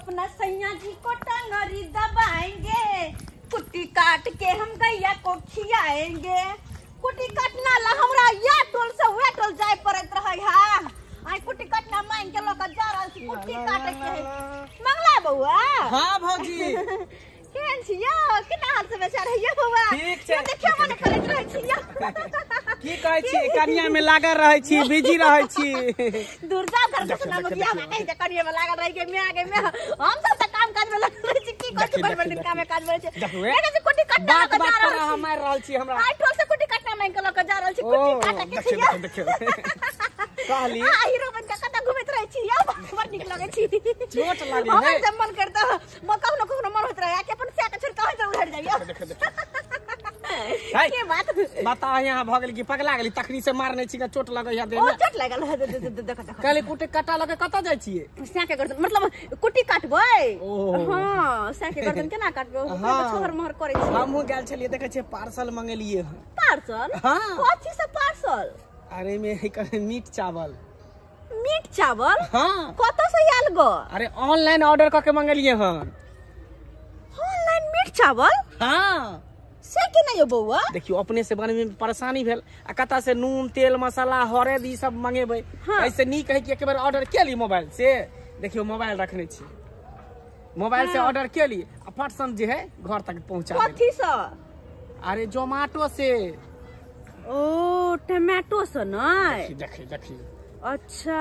अपना सैया जी को टंगरी दबाएंगे, कुट्टी काट के हम गैया को खियाएंगे। कुट्टी काटना ला हमरा या टोल से वे टोल जाय पड़त रहे हा। आई कुट्टी काटना मांग के लोग जा रहल छी कुट्टी काटे के। मंगला बउआ। हां भौजी केहन छी यौ? केना हाल समाचार है यौ बउआ? ठीक छै। देखियौ मन करैत रहै छी यौ। की कहै छी, कनिया में लागल रहै छी, बिजी रहै छी। दूर जा घर से ना बियाह में कहि कनिया में लागल रहि के मैं आगे में हम सब त काम काज में लागल रहै छी। की कहै छी, बड़ बड़ दिन काम काज में रहै छी। देखै छी कुट्टी काटना बात बात पर अहाँ मारि रहल छी हमरा। आई टोल से कुट्टी काटना मांग के लऽ के जा रहल छी कुट्टी काटे के छी। देखियौ कहली आ हीरो बन के कतऽ घुमैत रहै छी यौ, बड़ नीक लगै छी। चोट लागे है हमर जब मन करता म कखनो कखनो मन होइत रहै कि अपन सैक छोड़ के होइत उधर जाइयो। देखियौ के बात बता, यहाँ भ गेल कि पगला गेली तखनी से मारने छी के चोट लगै है देह में। ओ चोट लागल है। देख देख कहली कुट्टी काटा लगे कतऽ जाइ छियै? सैक के गर्दन मतलब कुट्टी काटबै। हां सैक के गर्दन केना काटबै? छोहर मोहर करै छी। हमहूँ गेल छलियै, देखै छियै पार्सल मंगेलियै हन। पार्सल? हां। कथी से पार्सल? अरे में मीट चावल। मीट चावल? हाँ। कतऽ से आयल गो? अरे ऑनलाइन ऑर्डर करके मंगेलिए हन। ऑनलाइन मीट चावल? हाँ। से केना यौ बउआ? देखियो अपने से बनबे में परेशानी भेल आ कतऽ से नून तेल मसाला हरद ई सब मंगेबै। हाँ। ऐसे नीक है कि एक बार ऑर्डर केली मोबाइल से। देखियो मोबाइल रखने छी, मोबाइल हाँ। से ऑर्डर केली आ फटसन जे है घर तक पहुंचा देली। कथी से? अरे जोमेटो से। ओ टमाटो से नै? देखी देखी। अच्छा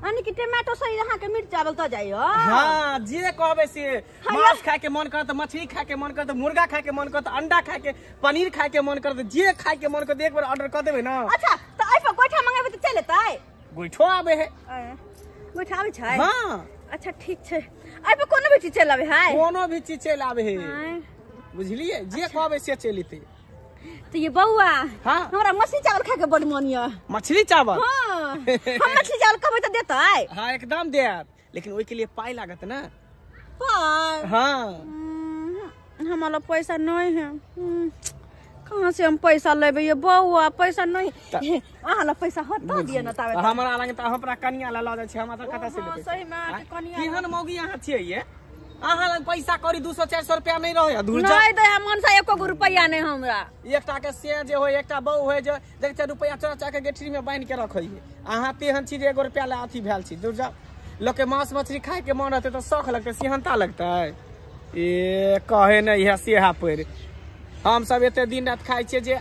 यानी कि टमाटो से अहाँ के मीट चावल त जाइयो। हां जे कहबे से। मांस खाए के मन करत, मछली खाए के मन करत, मुर्गा खाए के मन करत, अंडा खाए के, पनीर खाए के मन करत, जे खाए के मन करत एक बार ऑर्डर कर देबे ना। अच्छा त एइ पर गोइठा मंगेबे त चल एतै? गोइठो आबे है। गोइठा आबे छै? हां। अच्छा ठीक छै। एइ पर कोनो भी चीज चल आबे है? कोनो भी चीज चल आबे है, बुझलिए? जे कहबे से चल एतै। तो ये बउआ, हाँ? हमरा मछली चावल खाए के बड़ मन ये। मछली चावल? हाँ। हम मछली चावल कहबै त देतै? हाँ एकदम देत, लेकिन ओइ के लिए पाई लागत ना। पाई? हाँ। हमारा पैसा नहीं है। कहाँ से हम पैसा लेबै ये बउआ? पैसा नहीं। अहाँ लग पैसा हो त दिअ न ताबे। हमरा लग त हमरा कनिया ल ल जाइ छै, हमरा त कतऽ से लेबै? सही में कनिया केहन मौगी अहाँ छियै ये? अहाँ लग पैसा करी 200-400 रुपया नहीं रहे दूर जा। नहीं दे मन से एको गो रुपया नहीं हमरा। एकटा के से जे होय, एकटा बहू होय जे देख छै रुपया चोरा चोरा के गेठरी में बांध के रखै है। अहाँ तेहन छी जे एगो रुपया ला अथी भेल छी। दूर जा, लोक के मांस मछली खाए के मन रहतै त शौख लगतै, सिहनता लगतै। ए कहे नहीं है सेहा पर हम सब एते दिन रात खाइ छियै जे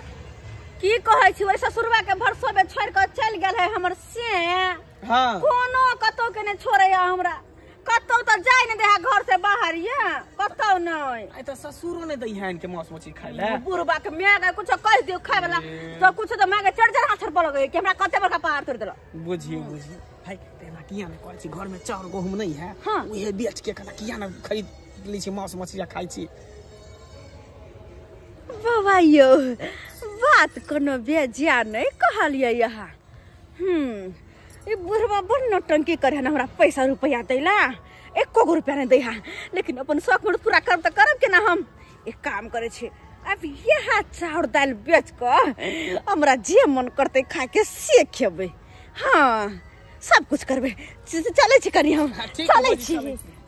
की कहै छी। ओहि ससुरवा के भरसो में छोड़ के चलि गेल है हमर से। हां। कोनो कतौ के नहीं छोड़े हमरा, कतौ त जाय नहीं दे घर से बाहर ये, कतौ नहीं। आई त ससुरो नहीं दै है इनके मांस मछली खाय ले। बुढ़बा के my के कुछ कह दियो खाय वाला तो कुछ त my के चढ़ चढ़ हाथ पर लगे कि हमरा कते बड़का पहाड़ तोड़ देलक। बुझियो बुझियो भाई तेना किया ने कहै छी घर में चाउर गहूम नहीं है। हां। उहे बेच के कना किया ने खरीद लै छी मांस मछली खाय छी। बाबा यो बात कोनो बेजिया नहीं कहलियै यहाँ। ई बुढ़बा बड़ नौटंकी करे हन, हमरा पैसा रुपया दैला एको गो रुपया नहीं दै हा, लेकिन अपन शौक में पूरा करब त करब केना। हम एक काम करे छी, अब यह चाउर दालि बेच के हमरा जे मन करते खाए के से खेबै। हाँ सब कुछ करबै। चलै छी कनी हम, चलै छी।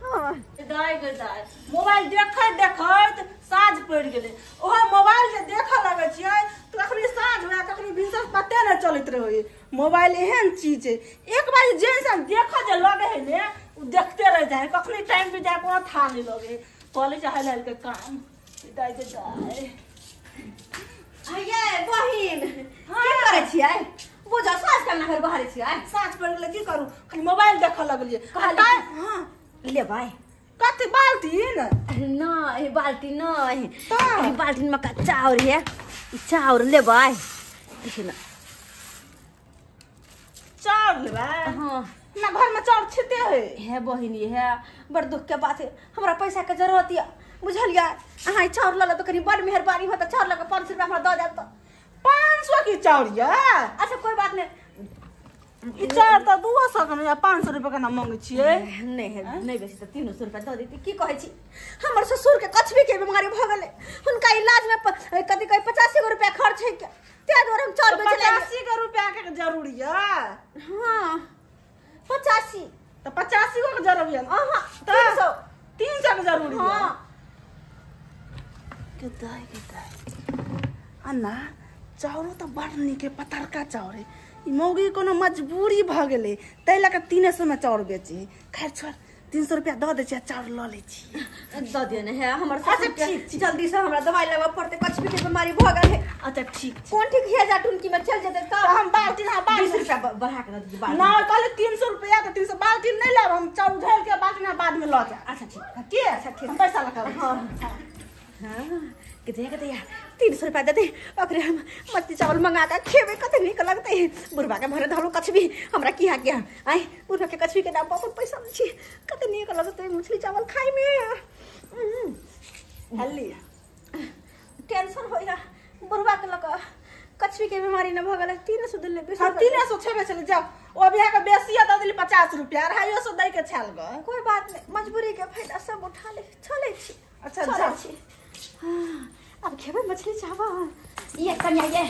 हाँ दाइ गे दाइ, मोबाइल देखैत देखैत साँझ पड़ि गेलै। ओहो मोबाइल जे देखऽ लगै छियै तऽ कखनी साँझ हुए कखनी भिनसर पते नहि चलैत रहै। मोबाइल एहन चीज है, एक बार जे इंसान देखऽ जे लगे है ने ओ देखते रहि जाइ है, कखनी टाइम बीत जाइ कोनो थाह नहि लगे है। कॉलेज आइ लाइल के काम दाइ गे दाइ। ये बहिन की करै छियै? बुझ साँझ केना घर बहारै छियै? साँझ पड़ि गेलै की करू, खाली मोबाइल देखऽ लगलियै। हां लेबै कथी? बाल्टीन? नहीं बाल्टी नहीं, बाल्टीन में का चाउर है, चाउर लेबै। देखियो ना चाउर लेबै? हां। ना घर में चाउर छिते है। हे बहिन ये है बड़ दुख के बात है, हमरा पैसा के जरूरत है बुझलियै। अहाँ चाउर ल ल त कनी बड़ मेहरबानी होत, चाउर ल के 500 रुपया हमरा the जायत। 500 की चाउर ये? अच्छा कोई बात नहीं, ई चाउर त 200 के या 500 रुपया के ना मांगे छियै। नहीं नहीं बेसी त 300 रुपया the देती। की कहै छी, हमर ससुर के कछबी के बीमारी भ गेलै, हुनका इलाज में कथी कहै 85 गो रुपया खर्च है के, ते दुआरे हम चाउर बेच ले। 85 गो रुपया के जरूरी है? हां 85 त 85 गो के जरूरी है। अहाँ त जरूरी हां के दाई के दाई अन्ना चाउरो त बड़ नीक पतरका चाउर है ई मौगी कोनो मजबूरी भ गेलै तै लऽ कऽ 300 में चाउर बेचे। खैर छोड़ 300 रुपया दऽ दै छियै चाउर लऽ लै छी। दऽ दियौ ने है हमर ससुर के जल्दी से हमरा दवाई लेबऽ पड़तै कछुआ के बीमारी भऽ गेल है। अच्छा ठीक कोन ठीक है जा टुनकी में चल जेतै तब हम बाल्टी हां 20 रुपया बढ़ा के दऽ दियौ। ना कहले 300 रुपया त 300 बाल्टी नहीं लेब हम चाउर उझाल के बाल्टी ना बाद में लऽ जाएब। अच्छा ठीक के अच्छा ठीक हम पैसा लऽ के हां हां के दे यार 300 रुपया दे दे ओकरे हम मछली चावल मंगा के खेबे कते नीक लगतै। बुढ़वा के भरे धलो कछबी हमरा किया किया आइ बुढ़वा के कछबी के नाम पर पैसा छी कते नीक लगतै मछली चावल खाइ में। हल्ली टेंशन होइया बुढ़वा के लक कछबी के बीमारी न भ गेलै 300 देले बेसी। हां 300 छेबे चले जाओ ओ अभी के बेसी दऽ देली 50 रुपया 250 दै के छाल ग। कोई बात नहीं मजबूरी के फायदा सब उठा ले चलै छी। अच्छा जा छी अब खेबै मछली चावल। ये कन्या ये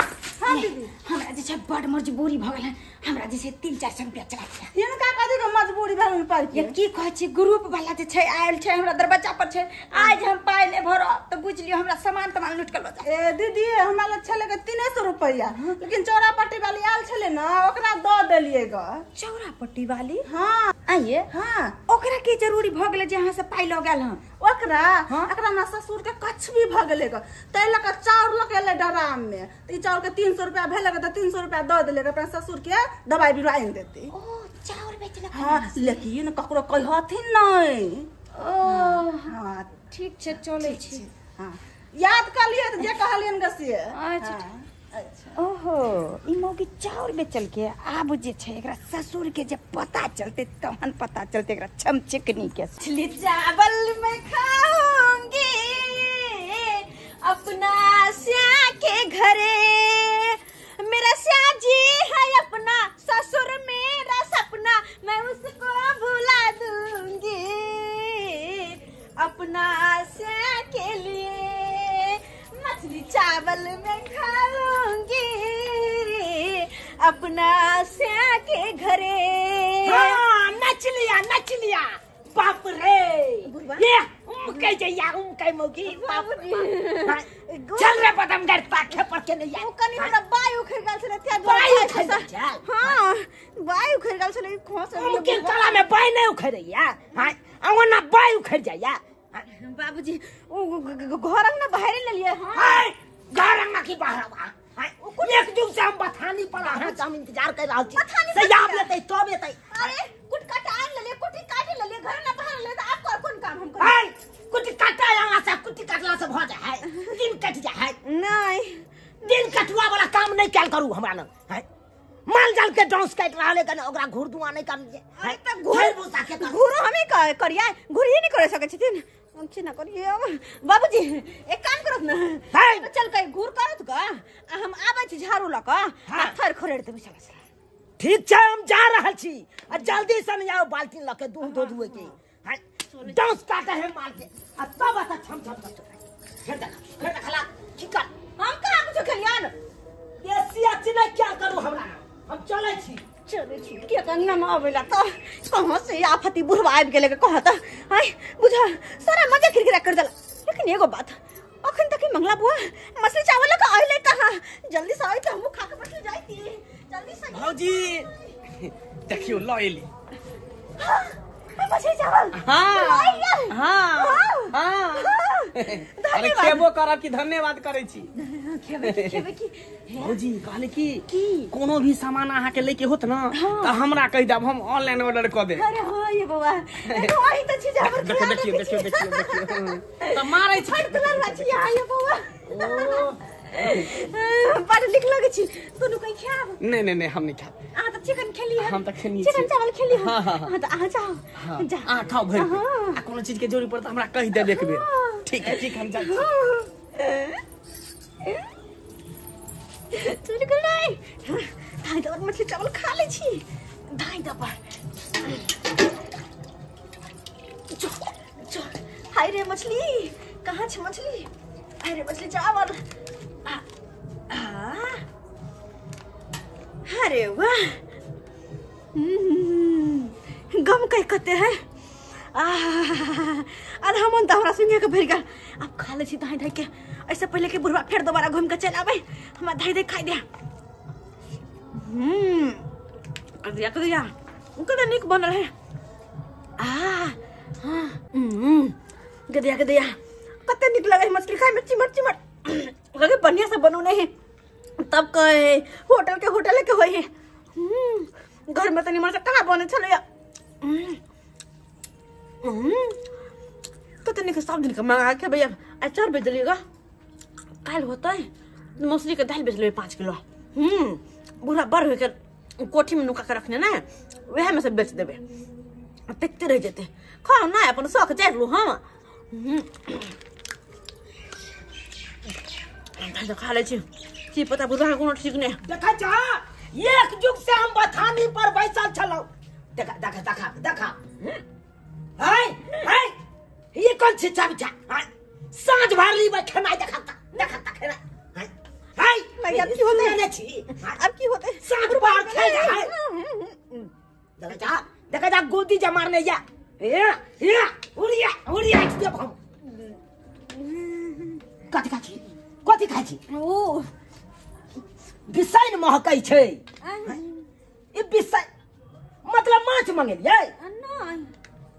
हां दीदी हमरा जे छै बड़ मजबूरी भ गेल हमरा जे छै 300-400 रुपया चला दिया। हिनका कथी के मजबूरी भेल पर ये की कहै छी ग्रुप वाला जे छै आयल छै हमरा दरवाजा पर छै आज हम पाइ नहि भरब त बुझ लियो हमरा सामान तमान लूट के ल जा। ए दीदी हमरा लग छलै के 300 रुपया लेकिन चौरा पट्टी वाली आयल छलै ना ओकरा दऽ देलियै ग। चौरा पट्टी वाली? हां आइए हां ओकरा की जरूरी भ गेलै जे अहाँ से पाइ लऽ गेल हन? ओकरा एकरा ना ससुर के कछबी भ गेलै ग तै लऽ के चाउर लऽ के एलै डराम में त ई चाउर के 300 रुपया भेलै त 300 रुपया दऽ देलै अपना ससुर के दवाई बिरो आनि देतै। ओ चाउर बेचलक? हां लेकिन ककरो कहथिन नै। ओ हां ठीक छै चलै छी। हां याद कर लियै त जे कहलियन ग से। अच्छा अच्छा ओहो ई मौगी चाउर बेचल के आब जे छै एकरा ससुर के जे पता चलते तहन पता चलते एकरा चमचकनी के। मछली चावल मैं खाऊंगी अपना स्या के घरे मेरा स्या जी है अपना ससुर मेरा सपना मैं उसको भुला दूंगी अपना स्या के लिए मछली चावल मैं खाऊंगी अपना स्या के घरे। हाँ, नच लिया नच लिया बाप रे ये उमके जइया उमके मौगी बाप रे चल रे बदम गर पाखे पर के नहीं ओ कनी हमरा बाई उखड़ गेल छले त्या बाई उखड़ गेल। हां बाई उखड़ गेल छले खोस उमके तला में बाई नहीं उखड़ैया। हां आ ओना बाई उखड़ जाइया बाबूजी ओ घर अंगना बाहर ले लिए। हां घर अंगना की बाहर आ एक जुग से हम बथानी पर अहाँ से हम इंतजार कर रहल छी से आब लेतै तब एतै। अरे कुट काटा आन लेलिए कुटी काट लेलिए घर ना बाहर ले त आप कोन काम हम करी? हाय कुटी काटा यहाँ से कुटी काटला से भ जाय है दिन कट जाय है। नहीं दिन कटुआ वाला काम नहीं कैल करू हमरा लग। हाय माल जाल के डांस काट रहल है कने ओकरा घुर दुआ नहीं कर जे। अरे त घुर भूसा के घुर हमी करिया घुरिए नहीं करे सकै छथिन हम ना करिए अब। बाबूजी एक काम करत ना चल के घूर करत ग हम आबै छी झाड़ू ल क आ थर खरेड़ देबै। चल चल ठीक छै हम जा रहल छी आ जल्दी से न आओ बाल्टी ल के दूध धो दुए के। हां डांस काटे है माल के आ तब आता छम छम छम फिर देखला की कर हम कहाँ कुछ खेलियन बेसी अच्छी नहीं क्या करू हमरा हम चलै छी चलै छी के कंगना में आवेला त कहाँ से आफती बुढ़वा आबि गेलै के कहत आइ बुझा सारा मजा खिरखिरा कर देला। लेकिन एगो बात अखन तक मंगला बुआ मछली चावल लऽ के अइलै कहाँ? जल्दी से आइ त हमहूँ खा के बैठ जाइती जल्दी से। भौजी देखियो ल एली मछली चावल। हां हां हां अरे खेबो करब कि धन्यवाद करै छी? खेबै खेबै की भौजी कहले की कोनो भी सामान अहाँ के लेके होत ना त हमरा कहि देब हम ऑनलाइन ऑर्डर क देब। अरे हां ये बौआ वही त चीज हमर देखियो देखियो देखियो देखियो त मारै छी फट कलर छी ये बौआ बड़ नीक लगै छी दुनू कहीं खाब? नहीं नहीं नहीं हम नहीं खाब। अहाँ त चिकन खेली हम त खेनी चिकन चावल खेली। हां त अहाँ जाओ जा अहाँ खाओ भरि पेट आ कोनो चीज के जरूरी पड़त हमरा कहि देब एक बेर। ठीक है ठीक हम जाइ छी। चल गेलै धाइ दबर मछली चावल खा लै छी धाइ दबर हाय रे मछली कहाँ छै मछली? हाय रे मछली चावल। अरे वाह गम कह कते है। आधा मन त हमरा सुनिया के भरि गेल। अब खा लै छी धाइ धाइ के, ऐसे पहिले के बुढ़वा फेर दोबारा घूम के चल आबै, हमरा धाइ धाइ खाइ दे। कदिया कदिया कते नीक बनल है। आ हां गदिया गदिया कते नीक लगे मछली खाय में, चिमट चिमट लगे, बढ़िया से बनौने है तब कहे होटल के होय है। घर में तनी मन से कहाँ बने छलैया। कते नीक सब दिन के मंगा के भैया अचार बेच देलिएगा, काल्हि होतै मौसरी के दालि बेच लेबै 5 किलो। बूढ़ा बड़ होय के कोठी में नुका के रखने ने, वएह में से बेच देबै, देखते रह जेतै। खाउ ना अपन शौक जारि लू। हम खा लै छी की पता बुढ़ा कोनो ठीक नहीं। देखा जा एक जुग से हम बथानी पर बैसल छलौ। देखा देखा देखा देखा हाय हाय ये कौन छी चाबी साँझ भरली बा खेनाइ देखा देखा खेनाइ हाय हाय नहीं अब की होतै ने छी, अब की होतै साँझ भर खाइ हाय। देखा जा देखा जा गोदी जा मारने या ए ए उड़िया उड़िया के हम कथि खाइ छी, कथि खाइ छी? ओ बिसाइन महकै छै ई बिसाइन मतलब माछ मंगेलियै? नहि।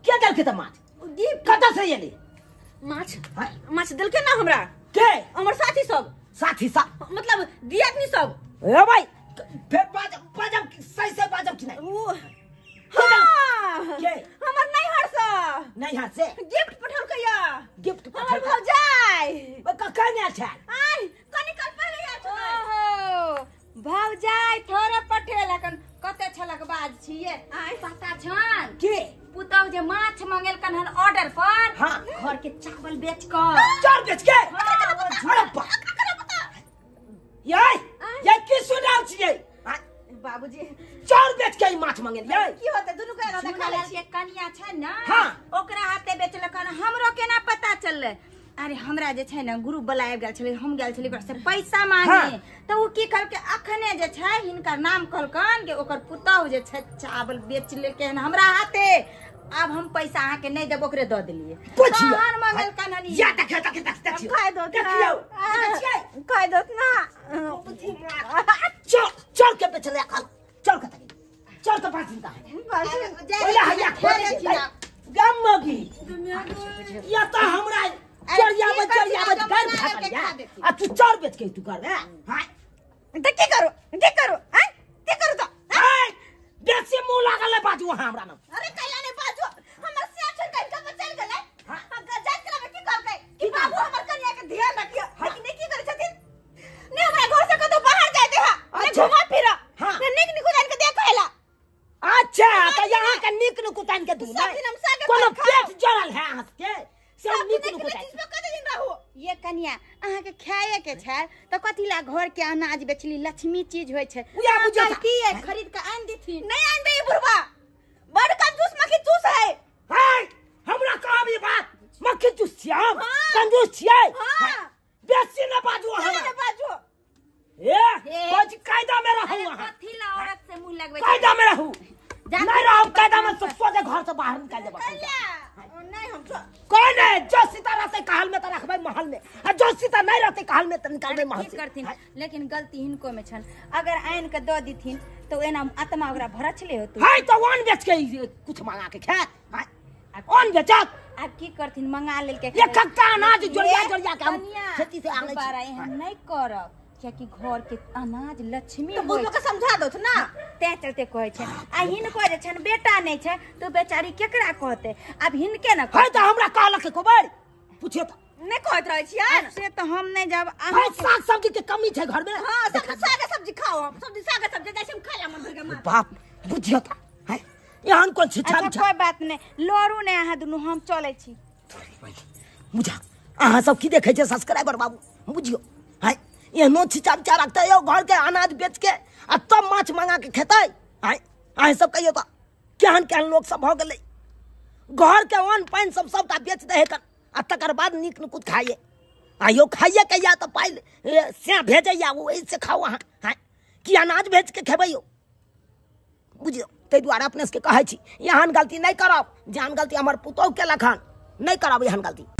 के देलकै त माछ? गिफ्ट। कतऽ से एलै माछ? माछ देलकै ना हमरा के? हमर साथी सब। साथी सब मतलब दियादनी सब। ए भाई फेर बाजब बाजब सही से बाजब कि नहि? ओ हां के? हमर नैहर से। नैहर से गिफ्ट पठौलकै या? गिफ्ट हमर भौजाई कखन आयल छै? आइ कनी काल पहिले आयल छलै। ओहो भौजाई थोड़े पठेलकन, कते छलक बाज छियै आइ पता छन के? पुतहु जे माछ मंगेलकन हन ऑर्डर पर। हाँ। घर के चावल बेच क। चावल बेच के? अरे बा याय ये की सुनाव छियै बाबूजी? चावल बेच के माछ मंगेलियै की होतै? दुनू के एना खा लै के कनिया छै ना। हाँ। ओकरा हाथे बेचलकन, हमरो केना पता चललै? अरे हमरा जे छै ने ग्रुप वाला आबि गेल छलै, हम गेल छलै ओकरा से पैसा मांगे। हाँ। तऽ ओ की कहलकै अखने जे छै हिनकर नाम कहलकन कि ओकर पुतहु जे छै चावल बेच लेलकै हन हमरा हाथे, आब हम पैसा अहाँके नहि देब, ओकरे दऽ देलियै। तहन मंगेलकन हन। या देखियौ देखियौ देखियौ खाइ दो देखियौ खाइ दो ना। चल चल के बेचले अखन, चल के चल के पाँच दिन है ओला हैया खोल गम मगी या त हमरा चरियाबे चरियाबे घर फाटल या आ तू चार बेच के तू कर रे। हां त की करू की करू हां की करू त हाय बेसी मुंह लागल है बाजू हमरा न। अरे कैला ने बाजू, हमर सिया छोड़ के कब चल गेलै। हम जाइत कला की कहलकै कि बाबू हमर कनिया के ध्यान रखियो, लेकिन नहीं की करै छथिन ने हमरा घर से कतौ बाहर जाय दे। हां घुमा फिरा ने नीक निकुत आनि के देखैला। अच्छा त यहां के नीक निकुत आनि के दू सब दिन हम सागे कोनो पेट जरल है अहाँ के सब नीक निकुत चीज पे कते दिन रहू। ये कनिया अहाँ के खाए के छै त कथी ला घर के अनाज बेचली, लक्ष्मी चीज होय छै। उया बुझत कहती खरीद के आन देथिन। नहीं आन दे बुढ़वा, बड़ कंजूस मक्खी चूस है। हाय हमरा कहब ई बात, मक्खी चूस छियै हम? कंजूस छियै? हां बेसी न बाजू हमरा न बाजू। ए कोच कायदा में रहू अहाँ। कथी ला औरत से मुंह लगबै? कायदा में रहू, नहीं रहू कायदा में सब सोझे घर से बाहर निकाल देब। नहीं हम कौन है जो सीता रहते कहल में त रखबै महल में, आ जो सीता नहीं रहते कहल में त निकालबै महल से। करथिन लेकिन गलती हिनको में छन, अगर आन के the देथिन तो एना आत्मा ओकरा भरछले होतै। हाय तो वन बेच के कुछ मंगा के खात अन बेचत। आब की करथिन मंगा लेलकै एक कट्टा अनाज जोड़िया जोड़िया के हम खेती से आनै छी। दोबारा एहन नहीं करब कियाकि घर के अनाज लक्ष्मी तो बुढ़वा के समझा दो ना, तैं चलते कहै छै। आ हिनको जे छन बेटा नहीं छै तो बेचारी केकरा कहतै? आब हिनके न है त हमरा कहलक कोबर पूछियो त नहीं कहत रहै छियै से त हम नहीं जाब। अहाँ साग सब्जी के कमी छै घर में। हां सब साग सब्जी खाओ, हम सब साग सब्जी जाइ छै हम खाय ला मन भर के मार। बाप बुझियो त है एहन कोन छिछा। अच्छा कोई बात नहीं, लड़ू नहीं अहाँ दुनू, हम चलै छी। बुझा अहाँ सब की देखै छै सब्सक्राइबर बाबू बुझियो है एहनो छिछा बिछा रखते यौ घर के अनाज बेच के आ तब माछ मंगा के खेतै। आय अहाँ सब कहियो त केहन केहन लोग सब भऽ गेलै, घर के अन्न पानि सब सबटा बेच दै है आ तकर बाद नीक नुकुत खाइए। आ यौ खाइए के या त पाइ से भेजैया ओहि से खाउ अहाँ। हाँ कि अनाज बेच के खेबै यौ बुझियो। ताहि दुआरे अपने सबके कहै छी एहन गलती नहि करब, जेहन गलती हमर पुतोहु केलक हन, नहि करब एहन गलती।